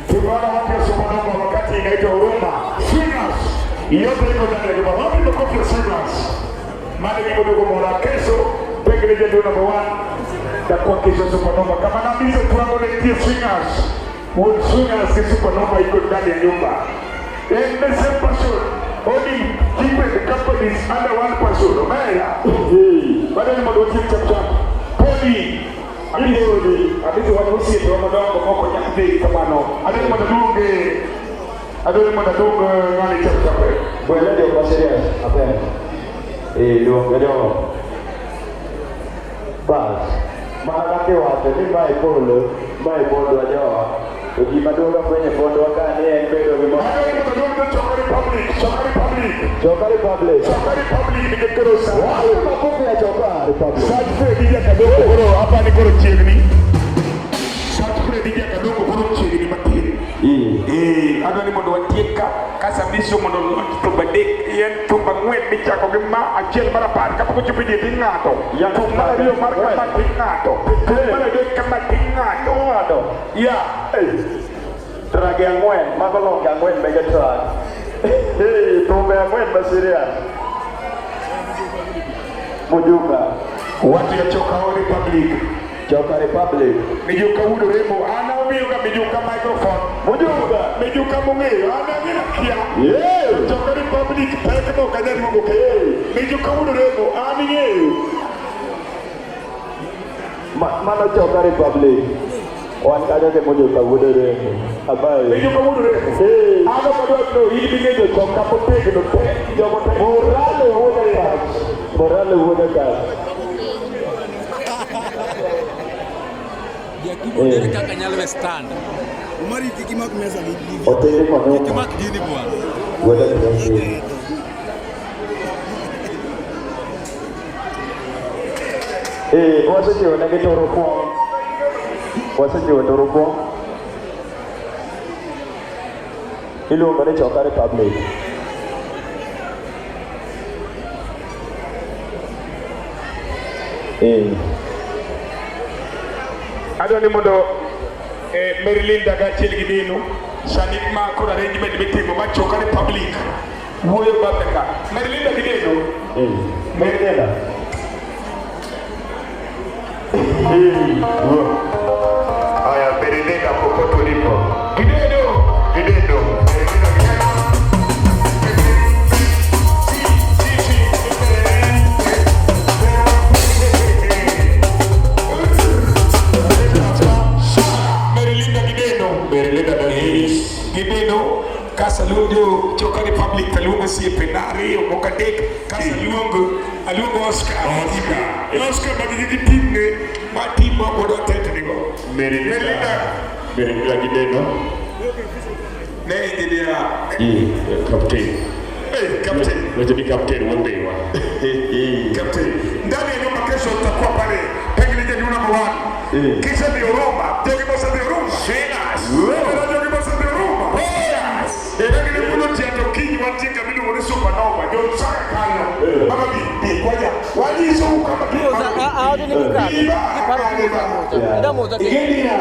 Tumeona watu wa Supernova wakati inaitwa Huruma Swingers. Yote iko ndani ya nyumba. Wapi makofi ya Swingers? Maana nyimbo ndogo mora kesho pengine ndio number 1 takuwa kesho Supernova kama na mizo tuango na Swingers. Wood Swingers si Supernova iko ndani ya nyumba. And the same person only different companies under one person. Umeelewa? Bado ni modo chap chap. Podi. Abisi, abisi wanahusi ndio madongo moko nyathi kamano. Adeni mondo duonge. Adeni mondo duong ng'ani chap chap. Bwele jok ma serious, aber. Eh, luonge jo. Bas, mana kaka iwacho ni mae polo, mae pondwa jowa. To gima duong' afwenyo e pondwa ka ni en bedo gi mor. Adeni mondo duong Choka Republic, Choka Republic. Choka Republic. Choka Republic nikech koro sa. Wapi makofi ya Choka Republic? Sach Fredi Jakadongo koro hapa ni koro chiegni. Sach Fredi Jakadongo koro chiegni matin. Eh. Eh, adwa ni mondo watiek ka kasamiso mondo olonj thumb adek en thumb ang'wen michako gi ma achiel mar apar kapok ochopo e dier ting'ado thum mar ariyo mar kama ting'ado thum mar adek kama ting'ado Ng'ado. ya Trage ang'wen, mago longe ang'wen mege trag. Eh, thumbe ang'wen ma serious. Mujuka. Watu ya Choka Republic. Choka Republic. Mijuka wuod Oremo, an omiyoga Mijuka microphone. Mujuka. Mijuka mong'eyo, an ang'eyo kia. Yeah. Choka Republic pek ma ok anyal luongo ke. Mijuka wuod Oremo, an ing'eyo. Mano Choka Republic. Wan kanyo gi Mujuka wuod Oremo. Abayo. Mijuka wuod Oremo. Hey. An ok adwar no in ming'eyo Choka motegno te, jogo te. Morale wuod Akach. Morale wuod Akach. Jakibo ere kaka nyalo we stand. Umari kik imak mesa gi gigi. Otende Kik Manyuka. imak gini bwana. Wuod Akach. Eh, wasechiwo negi toro kuong. Wasechiwo toro kuong. Iluongo ni Choka Republic. Eh. Adwa ni mondo Mary Linda kaachiel gi Dino sani ma koro arrangement mitimo ma Choka Republic wuoyo bathe ka. Mary Linda gi Dino. Eh. Mary Linda. Eh. Haya, Mary Linda popote ulipo. Gidedo, Gidedo. Mary Linda Gidedo. Mary Linda Gideno. Melinda Davis. Gibeno kasa luongo Joka Republic taluongo osiepena ariyo moko adek kasa luongo aluongo Oscar. Oscar. Oscar magigi gi timne ma tim ma wadwa tetnigo. Melinda. Melinda. Melinda Gideno. Ne engineer. Captain. Hey, captain. Weche ni captain wuod Dhiwa. Captain. Ndani ya nyumba kesho tutakuwa pale pengine je number 1. Kisha ni Roma. Jogi mosedhi Roma. Sinas. Jogi mosedhi Roma. Pengine kuno tiato kiny wantie kama iluongo ni Supernova. Jonsaka kanyo. Baba bi bi kwaja. Wanyiso kama Ingenia.